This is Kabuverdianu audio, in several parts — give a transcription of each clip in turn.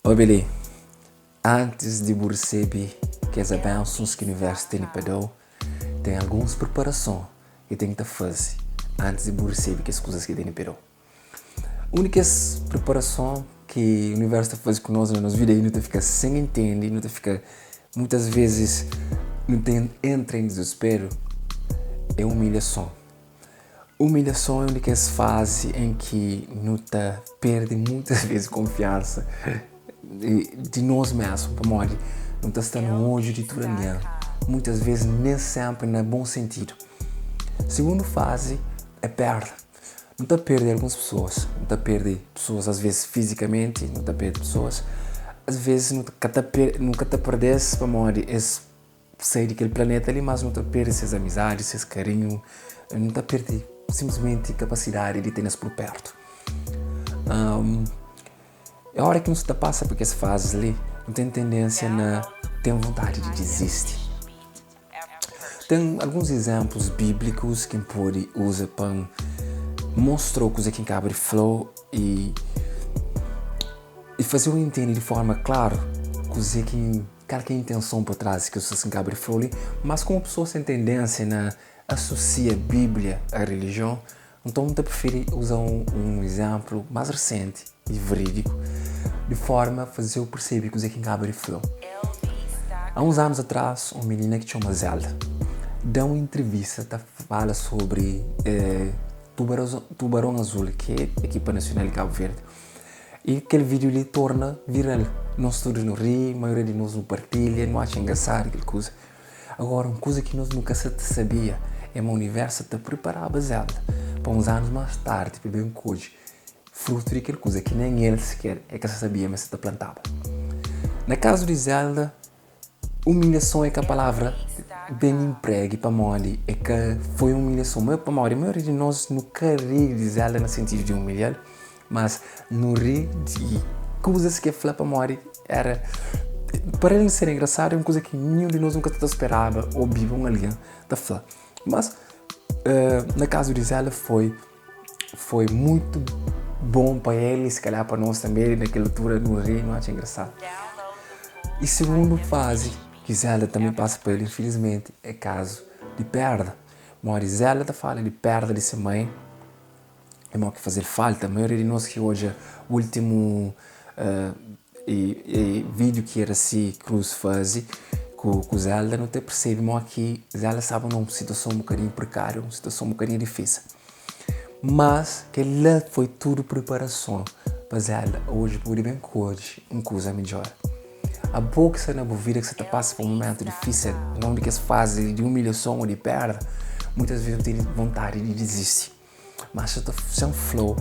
Obi li, antis di bu resebe kes abensons ki universu tene pa da-u, ten alguns priparason ki ten ki ta faze antis di bu resebe kes kuzas ki tene pa da-u. Un di kes priparason ki universu ta faze ku nos na nos vida i nu ta fika sen intende, nu ta fika muitas vezis nu ta entra en dizusperu é umilhason. Umilhason é un di kes fazi en ki nu ta perde muitas vezis konfiansa di nos mesmu pamodi nu ta sta na odju di tudu algen, muitas vezis nen senpri na bon sentidu. Sigundu fazi é perda. Nu ta perde alguns pesoas, nu ta perde pesoas as vezis fizikamenti, nu ta perde pesoas, as vezis nu ka ta nu ka ta perde-s pamodi es sai di kel planeta li, mas nu ta perde ses amizadi, ses karinhu, nu ta perde simplesmenti kapasidadi di ten-es pur pertu. Um, é ora ki nu sta pasa pa kes fazes li, nu ten tendênsia na ten vontadi di dizisti. Ten alguns izenplus bíblikus ki N pode uza pa N mostra-u kuzê ki N kaba di fla-u i i faze-u intende di forma klaru kuzê ki N Kal ki é intenson pa tras di kes kuzas ki N kaba di fla-u li? Mas komu pesoas ten tendénsia na asosia Bíblia a relijion, nton N ta prifiri uza un izénplu más resenti i verídiku di fórma faze-u persebe kuzê ki N kaba di fla-u. A uns anus atras, un minina ki txoma Zelda da un intrivista ta fala sobri Tubaron Azul, ki é ekipa nasional di Kabu Verdi. I kel vídiu li torna viral. Nos tudu nu ri, maioria di nos nu partilha, nu atxa engrasadu kel kuza. Agora, un kuza ki nos nu ka sa ta sabia é ma universu ta priparaba Zelda pa uns anus más tardi pa ben kodje frutu di kel kuza ki nen el siker el ka sa sabia ma el sa ta plantaba. Na kazu di Zelda, Umilhason é ka palavra ben inpregi pamodi é ka foi umilhason ma pamodi maioria di nos nu ka ri di Zelda na sentidu di umilhal mas nu ri di kuzas ki el fla pamodi era para el ser engrasadu é un kuza ki ninhun di nos nunka ta speraba obiba un algen ta fla mas na kazu di Zelda foi Foi muitu bon pa el i si kalhar pa nos tanbe. Na kel altura nu ri, nu atxa engrasadu. I sigundu fazi ki Zelda tanbe pasa pa el, infilismenti, é kazu di perda. Modi Zelda ta fala di perda di se mai, é mo ki faze-l falta. Maioria di nos ki odja ultimu E vídiu ki Aracy Cruz faze ku Zelda, nu ta persebe mó ki Zelda staba na un situason un bokadinhu prekáriu, un situason un bokadinhu difísil. Mas kel-la foi tudu priparason pa Zelda oji pode ben kodje un kuza midjór. Abo ki sta na bu vida ki sta ta pasa pa un mumentu difísil, na un di kes fazi di umilhason ô di perda, muitas ves bu tene vontadi di dizisti. Mas sa ta sen fla-u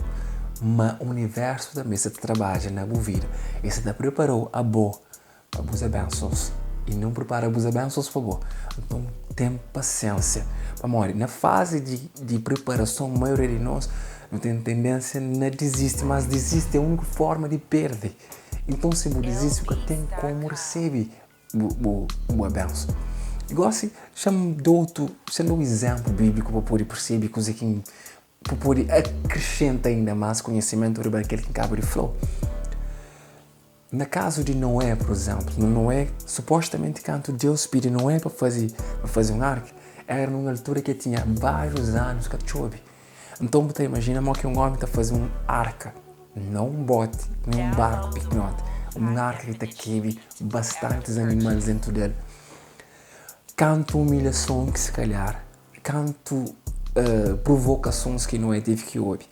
ma universu tanbe sa ta trabadja na bu vida i sa ta pripara-u abo pa bus abensons i non pripara bus abensons pa bo. Nton ten pasiensia pamodi na fazi di di priparason maioria di nos nu ten tendensia na dizisti mas dizisti é uniku forma di perde. Nton si bu dizisti bu ka ten komu resebe Bu bu abensu. I gosi, xa-m da otu, xa-m da un izénplu bíbliku pa pode persebe kuzê ki N, pa pode akresenta inda más konhisimentu riba kel ki N kaba di fla-u. Na kazu di Noé, pur izénplu, Noé, supostamenti kantu Deus pidi Noé pa faze, pa faze un arka, éra na un altura ki el tinha várius anus ka txobe. Nton bu ta imajina modi ki un ómi ta faze un arka, nau un boti, nen un barku pikinoti, un arka ki ta kebe bastantis animal dentu di el. Kantu umilhason ki si kalhar, kantu provokasons ki Noé tevi ki obi.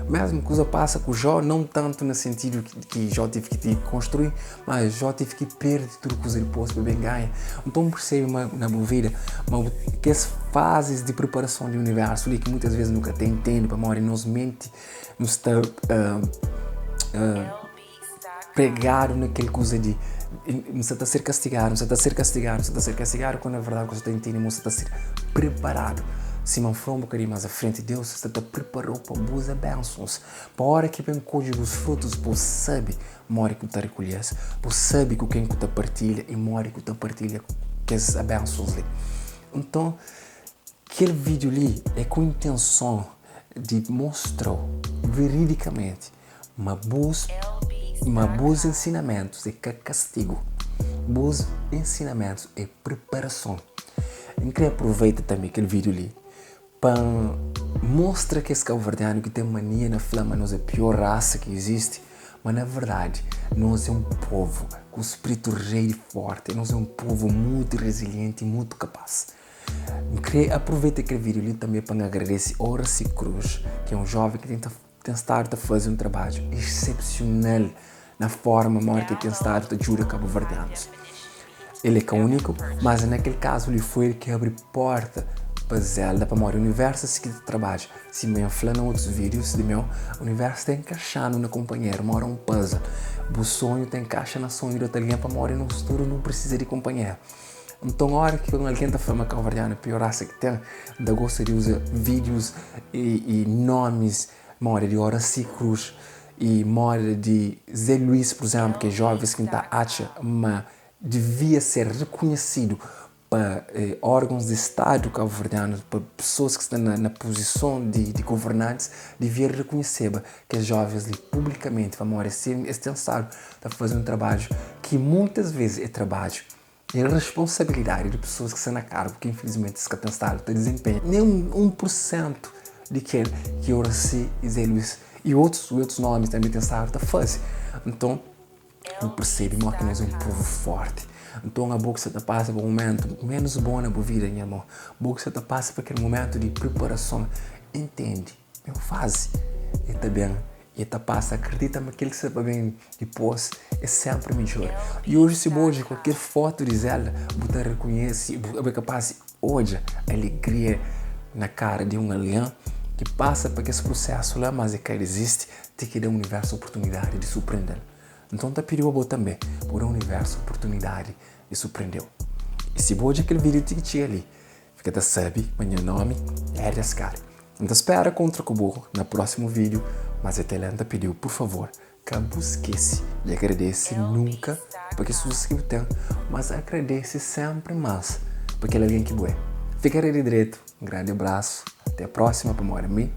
Mesmu kuza pasa ku Jó, nau tantu na sentidu ki Jó tevi ki konstrui, ma Jó tevi ki perde tudu kuza dipôs pa ben ganha. Nton, bu persebe ma na bu vida, ma bu kes fazis di priparason di universu li ki muitas ves nu ka ta intende pamodi nos menti nu sta pregadu na kel kuza di nu sta ta ser kastigadu, nu sta ta ser kastigadu, nu sta ta ser kastigadu, ku na verdadi ku sta ta intende ma bu sta ta ser preparadu. Sima N fla un bokadinhu más a frenti, Deus sta ta pripara-u pa bus abensons, pa óra ki ben kodje bus frutus, bu sabe modi ku ta rekolhe-s, bu sabe ku ken ku ta partilha i modi ku ta partilha kes abensons li. Nton, kel vídiu li é ku intenson di mostra-u veridikamenti ma bus. Ma bus ensinamentus é ka kastigu. Bus ensinamentus é preparason. N krê aproveita tanbê kel vídiu li pa N mostra kes kabuverdianu ki ten mania na fla ma nos é pior rasa ki izisti, ma na verdadi nos é un povu ku spritu rei di forti, nos é un povu mutu rezilienti i mutu kapás. N krê aproveita kel vídiu li tanbê pa N agradese Oracy Cruz, ki é un jóven ki ten ten stadu ta faze un trabadju exsepsional na forma modi ki el ten stadu ta djuda kabuverdianus. El é ka úniku, mas na kel kazu li foi el ki abri porta pa Zelda pamodi universu si ki ta trabadja. Sima N fla na otus vídius di meu, universu ta enkaxa-nu na kunpanheru modi un puzzle. Bu sonhu ta enkaxa na sonhu di otu algen pamodi nos tudu nu prisiza di kunpanheru. Nton óra ki un algen ta fla ma kabuverdianu é pior rasa ki ten, N ta gosta di uza vídius i nómis móda di Oracy Cruz i móda di Zé Luís, pur izénplu, ki é jóvens ki N ta atxa ma divia ser rekonhesidu pa órgons di stadu kabuverdianu, pa pesoas ki sta na puzison di governantis, divia rekonheseba kes jóvens li publikamenti pamodi es ten stadu ta faze un trabadju ki muitas vezes é trabadju e responsabilidadi di pesoas ki sta na kargu ki infelizmenti es ka ten stadu ta dizenpenha nen 1 pursentu di kel ki Oracy i Zé Luís i otus otus nomis tanbe ten stadu ta faze. Nton nu persebe modi ki nos é un povu forti. Nton abo ki sta ta pasa pa un mumentu menus bon na bu vida nha irmon, bo ki sta ta pasa pa kel mumentu di priparason, intende é un fazi, e ta ben e ta pasa. Akredita ma kel ki sta pa ben dipôs é sénpri midjór. I oji si bu odja kualker fotu di Zelda, bu ta rekonhese, bu é kapás di odja alegria na kara di un algen ki pasa pa kes prusésu la, mas e ka dizisti ti ki da universu oportunidadi di surprende-l. Nton, N ta pidi-u abo tanbê pa bu da universu oportunidadi di surprende-u. I si bu odja kel vídiu ti ki txiga li, Fika ta sabe ma nha nomi é Edgar. N ta spera kontra ku bo na prósimu vídiu, mas até la N ta pidi-u, pur favor, ka bu skese di agradese nunka pa kes kuzas ki bu ten, mas agradese sénpri más pa kel algen ki bu é. Fika rei di dretu, un grandi abrasu, até prósima, pamodi ami,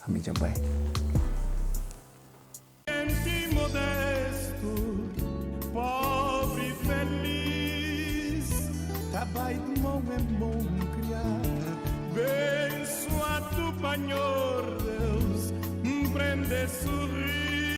ami dja N bai. Gente modesto, pobre e feliz, Ta bai di mon en mon kriá. Bensuadu pa Nhor Deus, N prende surri.